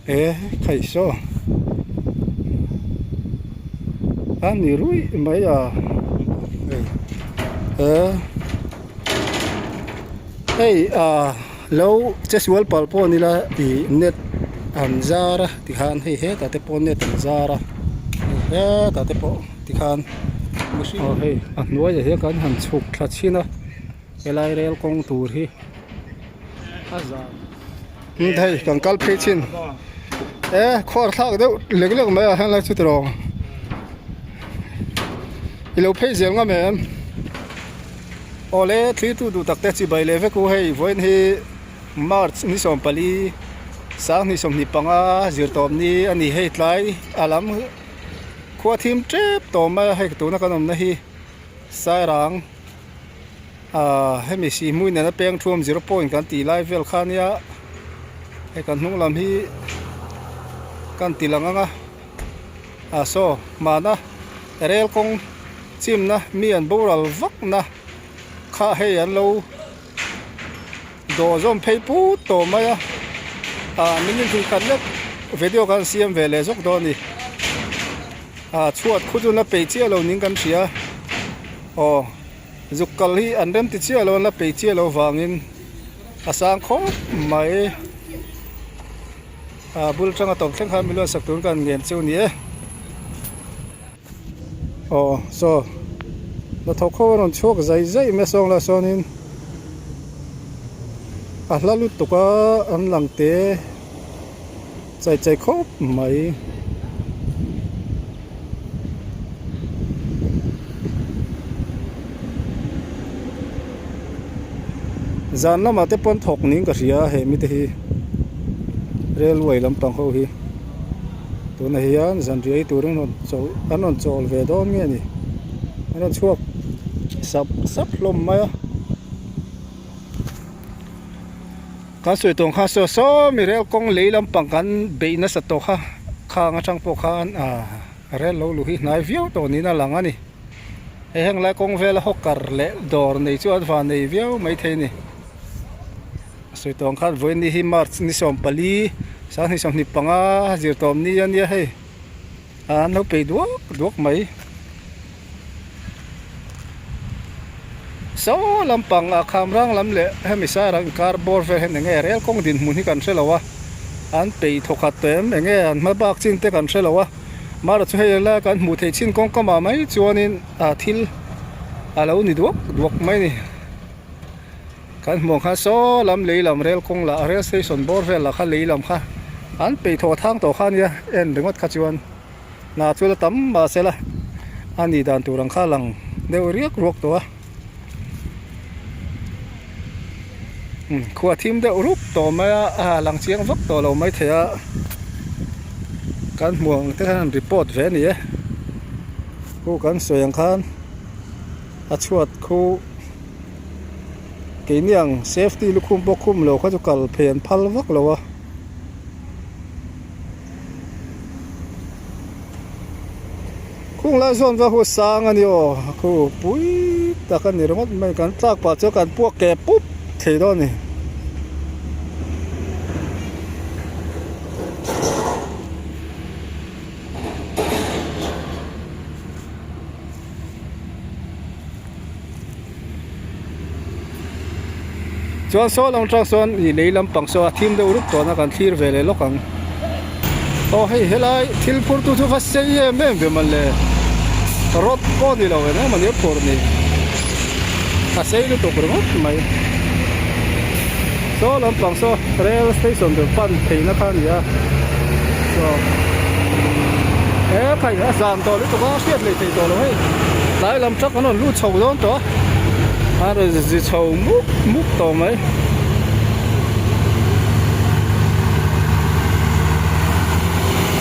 E khai saw a ni ruih mai a hei e hei ah lo che sual palh pawh ni la ih net an zar a tikhan hei hetah te pawh net an zar a hei hetah te pawh tikhan mihring aw hei a hnuaiah hian kan han chhuk thla chhin a helai rel kawng tur hi a zan. Hei kan kal phei chin e khuar thlak deuh lek lek mai ah hian lai chu tiraw i lo phei zel ngam em awle thlir tu duh tak te chi bai leh vek u hei vawiin hi march ni 14 2025 zirtawp ni a ni hei tlai a lam khua thim tep tawh mai a hei tuna kan awmna hi sairang. Ahh hemi si hmui nena peng thuam zero point kan tih lai vel kha ania hei kan hnung lam hi kan ti lang ang a ah saw hmana rel kawng chimna mi an boral vak na kha hei an lo dawh zawm phei put tawh mai a ah minute hnih khat lek video kan siam ve leh zawk dawn a ni ah chhuat khu chu la peih chiah lo niin kan hria aw. Zuk kal hi an rem ti chiah lo an la pei chiah lo vangin a sang khawp mai a bul tanga tawp thleng khan miluan sak tur kan ngen chu a ni e aw saw hnathawk ho a rawn chhuak zai zai mai a sawng lah sawnin a hla lutuk a an lang te. Chai chai khawp mai. Zan lamah te pawn thawk niin ka hria he mite hi railway lampang ho hi tunah hian zanriah ei turin rawn chawl an rawn chawl ve dawn nge ni an rawn chhuak sap sap hlawm mai a. Kan sawi tawng kha saw saw mi rel kawng lei lampang kan beih nasa tawh kha khang atang pawh khan ah rel lo luh hi hnai viau tawh niin a lang a ni. Hei heng lai kawng vela hawkar leh dawr nei chu an van nei viau maithei a ni. Sawi tawng khan vawiin ni hi March ni 14 2025 zirtawm ni a nia hei an lo peih duak duak mai. Saw lampang ah khamrang lam leh hemi sarang inkar bawr vel hian enge rel kawng dinhmun hi kan hre lo a, an peih thawkhat tawh em enge an hma bak chin te kan hre lo a, mahra chu hei lai kan hmuh theih chin kawng kamah mai chuanin ah thil a lo ni duak duak mai a ni. Kan hmuh ang khan saw lam lei lam rel kawng lah rel station bawr vel lah kha lei lam kha an peih thawh thang tawh kha ania en ringawt kha chuan. Hna chu la tam mahse la a nih dan tur ang kha lang deuh riak ruak tawh a umm khua thim deuh rup tawh mai a a lang chiang vak tawh lo maithei a kan hmuh ang te khan an report ve a ni e khu kan sawi ang khan a chhuat khu keini ang safety lukhum pawh khum lo kha chu kal phei an phal vak lo a. Khung lai zawn va hu sang a ni aw khu pui tak a ni ringawt mai kan tlak pah chuan kan puak ke pup thei dawn a ni. Chuan saw lam atang sawn ih lei lampang saw a thim deuh rup tawhna kan thlir ve leh lawk ang. Aw hei helai thil phur tu chu va sei em em ve mawle rod pawh ni lo eng emaw ni a phur ni a sei lutuk ringawt mai. Saw lampang saw rail station tur pan theihna kha a ni a saw he khai a zam tawh lutuk a hriat leh theih tawh lo hei tlai lam truck an rawn lut chho dawn tawh a a rawn zi chho mup mup tawh mai.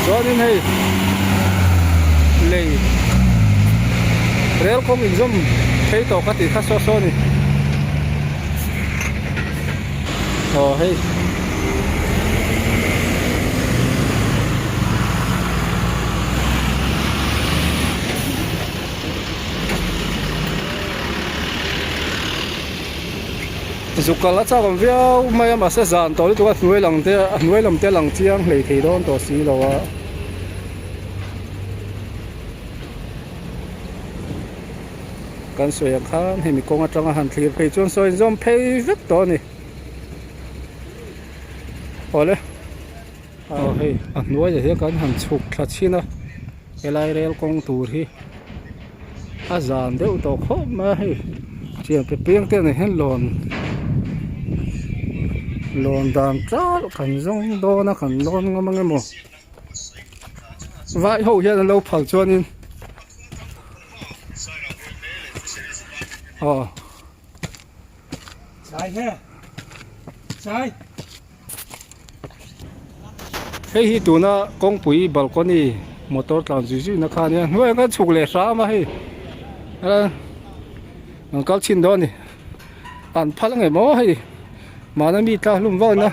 Chuanin hei lei rel kawng inzawm phei tawh ka tih kha saw saw a ni. Aw hei Zuk kal a chak awm viau mai a mahse zan tawh lutuk a hnuai lang te a hnuai lam te a lang chiang hlei thei dawn tawh si lo a. Kan sawi ang khan hemi kawng atanga han thlir phei chuan sawi inzawm phei vek tawh a ni. Awle aw hei a hnuaiah hian kan han chhuk thla chhin a helai rel kawng tur hi a zan deuh tawh khawp mai a hei thian pe piang te nen hian lawn lawn dan tal kan zawng dawn a kan lawn ngam ang emaw vai ho hian an lo phal chuanin aw. Hei hi tuna kawngpui balcony motor tlan zui zui na kha ania hnuaiah khan chhuk leh hram a hei an kal chhin dawn a ni an phal ang em aw hei mahna mi tla hlum vak na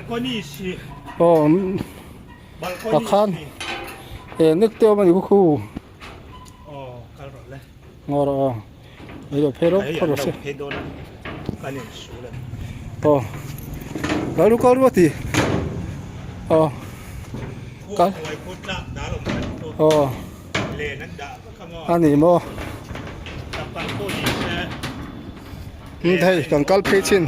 aw pakhan e nek te awm a ni khu khu. Ngaw rawh aw. Ei lo phei rawh phawt rawh se. Aw. Kal ru kal ru a ti. Aw. Kal. Aw. A ni maw. Hei kan kal phei chin.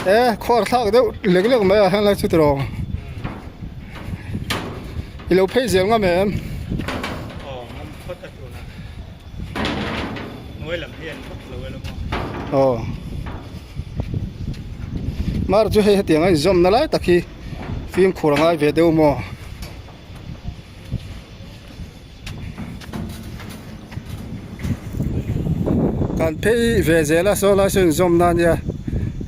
E khuar thlak deuh lek lek mai a helai chu tiraw. I lo phei zel ngam em? Aw Mar chu hei hetiang a inzawm na lai tak hi fimkhur a ngai ve deuh maw? Kan phei ve zel a saw lai saw inzawm na ania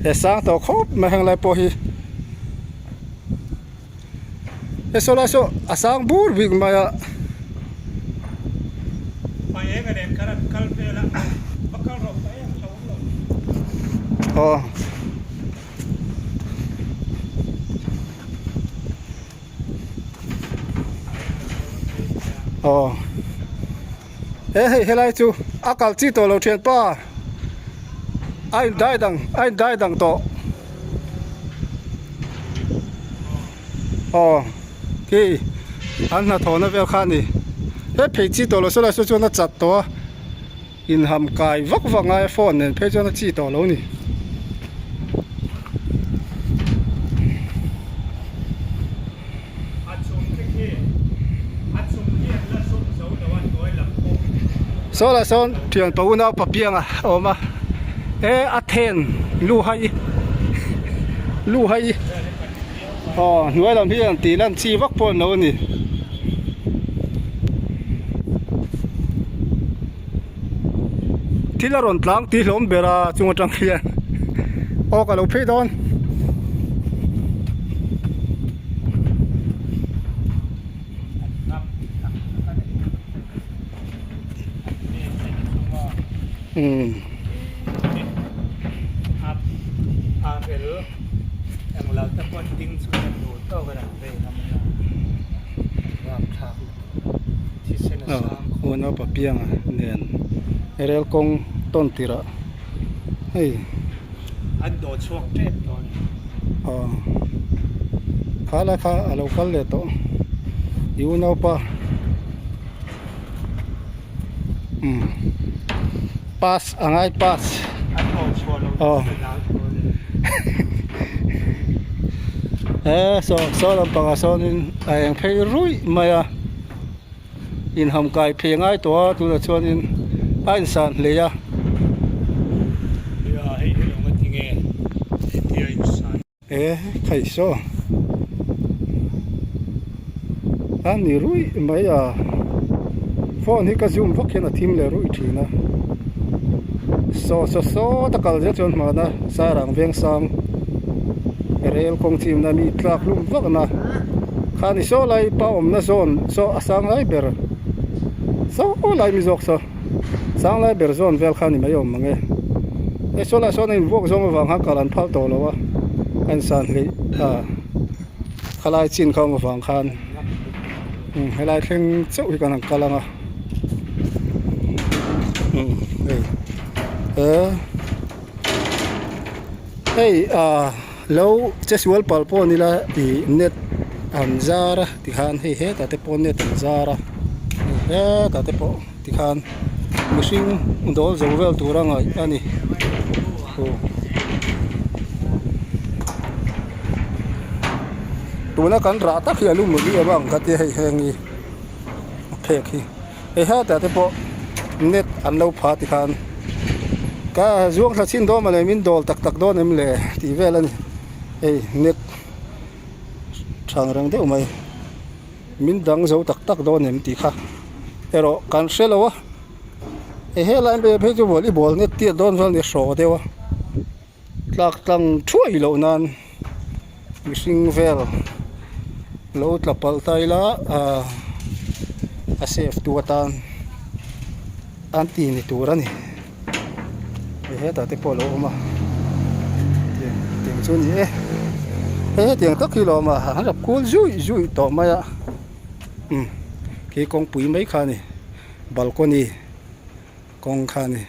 he sang tawh khawp mai heng lai pawh hi. He saw lai saw a sang bur bik mai a. Aw. Aw. He hei helai chu a kal chi tawh lo thianpa a in dai dang a in dai dang tawh aw khi an hnathawhna vel kha a ni he phei chi tawh lo saw lai saw chuan a chat tawh a inham kai vak vak ngai a phone nen phei chuan a chi tawh lo a ni. Saw lah sawn thian pa unau pa pianga a awm a e a then lu hai lu hai aw hnuai lam hi an tih lan chi vak pawh an lo a ni. Thil a rawn tlang tih hlawm ber a chung atang hian aw ka lo phei dawn. Umm. Unau pa pianga nen rel kawng tawn tirh ah hei an dawh chhuak tep tawh a ni. Aw kha lai kha a lo kal leh tawh i unaupa umm pass a ngai pass an dawh chhuah loh aw he saw saw lampangah sawnin a eng phei ruih mai a. Inham kai phei ngai tawh a tunah chuanin a insan hlei a. E khai saw a ni ruih mai a phone hi ka zoom vak hian a thim leh ruih thin a saw saw sawt a kal zel chuan hmana Sairang Vengsang rel kawng chimna mi tlak hlum vak na. Kha ni saw lai pa awmna zawn saw a sang lai ber saw lai mi zawk saw sang lai ber zawn vel kha ni mai awm ang e he saw lai sawn a invuak zawng avang khan kal an phal tawh lo a a insan hleih a khalai chin kha awm avang khan helai thleng chauh hi kan han kal ang a umm hei he. Hei ah lo che sual palh pawh ni la ih net an zar a tikhan hei hetah te pawh net an zar a hei hetah te pawh tikhan mihring dawl zo vel tur a ngaih a ni aw. Tuna kan rah tak hi a lum em em ang ka tia hei heng hi a phek hi hei hetah te pawh net an lo pha tikhan ka zuang thla chhin dawn mawle min dawl tak tak dawn em le tih vel a ni hei net thang reng deuh mai min dang zo tak tak dawn em tih kha erawh kan hre lo a hei helai phei chu volleyball net tiat dawn chuan a hraw deuh a. Tlak tlang thuai loh nan mihring vel lo tla palh ta ila ahh a safe tu atan an ti ni tur a ni hei hetah te pawh a lo awm a tiang tiang chu a ni e hei hetiang tak hi a lo awm a an rap kul zuih zuih tawh mai a umm khi kawngpui mai kha a ni balcony kawng kha a ni.